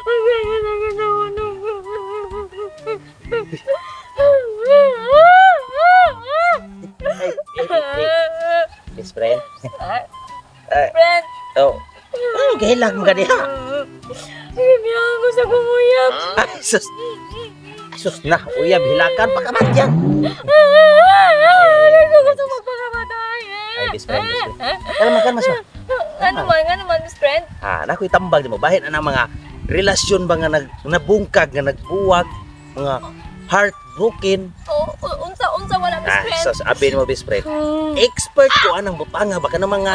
Ang sakit ng ulo ko. Ay, ay, ay, best friend. Ay, Friend. oh. Ano gahilak mo ka diha? Gibiyahan ko sa kumuyab. Ay, sus. Ay, sus na. Uyab, hilakan. Pakamatyan. Hindi ko gusto magpakamatay. Ay, best friend, best friend. Kalma, kalma siya. Ano man, best friend? Ah, nakoy tambag di mo. Bahin na mga relasyon ba nga nabungkag, nga nagbuwag, mga heartbroken. Oh, unsa, unsa wala, best Ah, friend? sus, abi mo, best friend. Expert ko anang butanga baka ng mga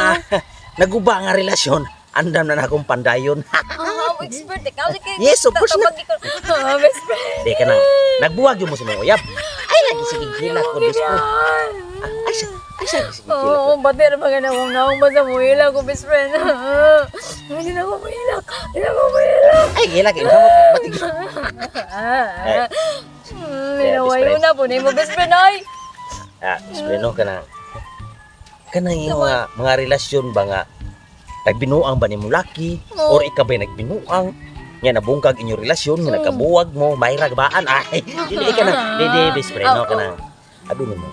naguba nga relasyon. Andam na na akong pandayon. Ah, expert ikaw. Sige, Yes, of course na. tatawag ko. Ah, best friend. Di ka nang nagbuwag yun mo sa mga uyab. Ay, lagi sige hilak ko, best friend. Gibiyahan. Ah, ay, siya, ay, siya, sige hilak. Oo, pati na mga naong naong ba sa muhilak ko, best friend. Hindi na ako muhilak. Hindi na ako muhilak. Ay, hilak, ikaw mo, batig. Ah, Yeah, best Minawayo friend. na po na mo, best friend, ay. Ah, best friend, no, kanang, kanang yung mga relasyon ba nga, nagbinuang ba ni mo laki, Oo. or ikaw ba'y nagbinuang, nga nabungkag inyong relasyon, nga nagkabuwag mo, may ragbaan, ay, hindi ka na, di, best friend, no, Oo. kanang, abi nimo,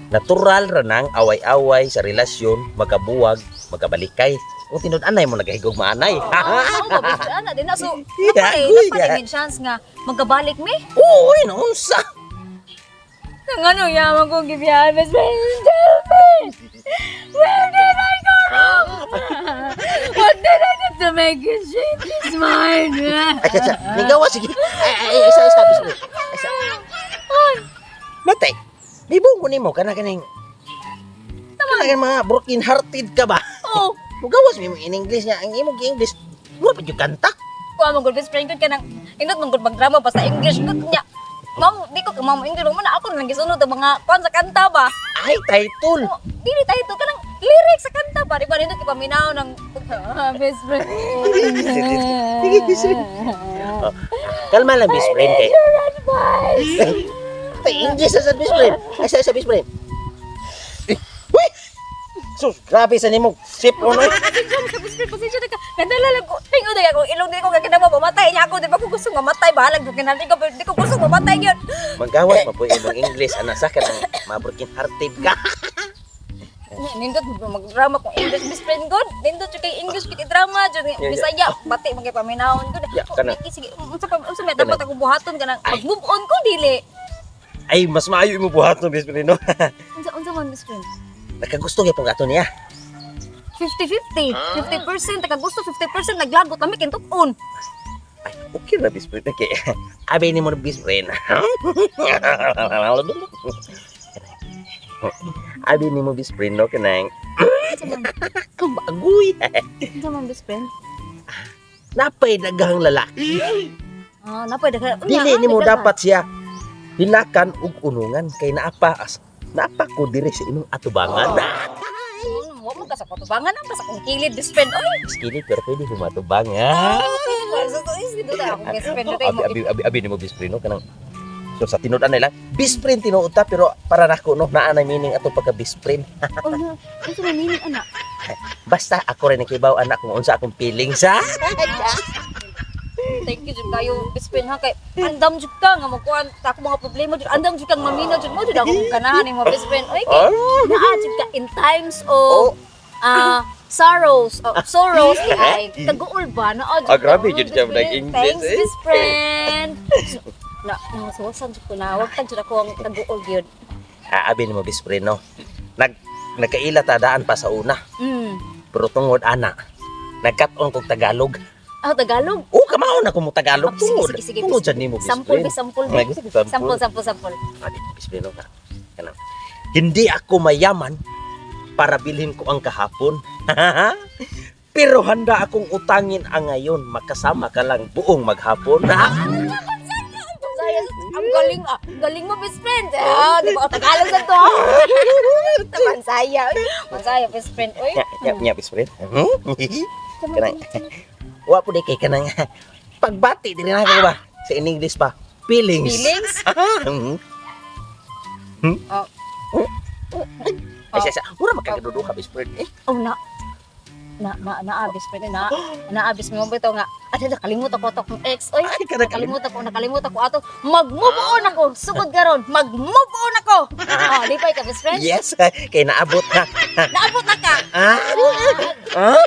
natural ra nang away-away sa relasyon, magkabuwag, magkabalikay. Kung tinud-anay mo, nagahigog maanay. Oo, ba, best friend, ana, din na. So, Yeah, napay, kuya. napay may chance nga magkabalik mi. Uy, naunsa! Ang ano yaman kong gibiyahan, best friend, tell me! Where did I go wrong? What did I do to make you change his mind? Ay, isa, nigawa, sige. Ay, ay, ay, isa, isa, isa, isa. Matay, may bungo nimo kana kaning kana kaning mga broken hearted ka ba? Oh, Mugawas mo in English niya, ang imong English, mura pa jud kanta. Kuha mo good best friend ko kanang indot man gud magdrama pa sa English gud niya. Ma'am, di ko ka ma'am English mo na ako nang gisunod ang mga kuan sa kanta ba. Ay, title. Oh, dili tayo to kanang lyrics sa kanta ba. Di ba nindot ipaminaw ng best friend. Sige, best friend. Oh, kalma lang, best friend kay. Your advice. Tay English sa best friend. Ay, sa best friend. Eh, uy! Sus, grabe sa nimo. Sip mo no. Pasensya na ka, best friend. Pasensya na ka. Nandala lang ko. Tingod na ako. Ilong di ko kakinama. Mamatay niya ako. Di ba ko gusto mamatay? Bahalag. Di ko, di ko gusto mamatay yun. Magawas pa po imong English ana sa kanang mga broken hearted ka. Nindot magdrama kung English best friend good. Nindot jud kay English kit drama jud Bisaya bati man kay paminawon good. Yeah, kana. Oh, sige, unsa pa unsa may dapat ako buhaton kanang mag-move on ko dili? Ay, mas maayo imo buhat no, best friend no. Unsa unsa man, best friend? Nakagusto gyapon ato niya. 50-50. 50% nakagusto, 50% naglagot kami kintuk-on. Ay, okay ra, best friend. Okay. Abi ni mo best friend. Abi ni mo best friend no kanang Unsa man? kabagoy. Unsa man, best friend? Napay daghang lalaki. Ah, napay daghan. Unya, Dili ah, nimo daghan. dapat siya hilakan ug unungan kay naapa as naapa ko diri sa imong atubangan. Wa man ka sa katubangan ang sa kong kilid, best friend. Oy. Skinny pero pwede humatubangan. Akong best friend Abi abi abi abi nimo best friend no kanang. So sa tinud-an nila, best friend tinuod ta pero para nako no naa na meaning ato pagka best friend. Oh, no. Unsa man meaning ana? Basta ako rin nakibaw anak kung unsa akong feelings ha. Thank you jud kayo, best friend, ha, kay andam jud ka nga magkuan sa ako mga problema jud, andam jud kang maminaw jud mo jud akong ganahan nimo, best friend, oy, kay naa jud ka in times of ah sorrows, oh, sorrows di ay taguol ba naa jud Ah, grabe ka, jud siya best friend. nag-English, Thanks, eh. best friend. Na nasuwasan jud ko na wag tag jud ako ang taguol gyud. Ah, abi nimo best friend no. Nagkaila ta daan pa sa una pero tungod ana nagkat-on kog Tagalog. Ah, Tagalog. Oh, kamao na ko mo Tagalog Ah, sige, tungod. sige, sige. Tungod sad nimo, best Sample friend. be, sample Ay, be. gusto ko sample. Sample, sample, sample. Abi best friend no ka. Kanang, hindi ako mayaman para bilhin ko ang kahapon. Pero handa akong utangin ang ngayon, makasama ka lang buong maghapon. Saya, ang galing ah. Galing mo, best friend. Ah, di ba? Tagalog sa to. Mansaya. Uy, mansaya, best friend. Uy. Nya, nya, nya, best friend. Kanang, wa po di kay kanang pagbati dili na ako ba sa in English pa. Feelings. Feelings? Hmm? Oh. Ay, siya, siya. Mura magkagaduduha, best friend. Eh, Oh, na. Na na na best friend, na na best friend mo bitaw nga. Ano, nakalimot ako ato akong ex oy. Ay, kada kalimot. Nakalimot ako ato. Mag-move on ako. Sugod karon, mag-move on ako. Oh, lipay ka, best friend? Yes, kay naabot na. Naabot na ka. Ah? Ah?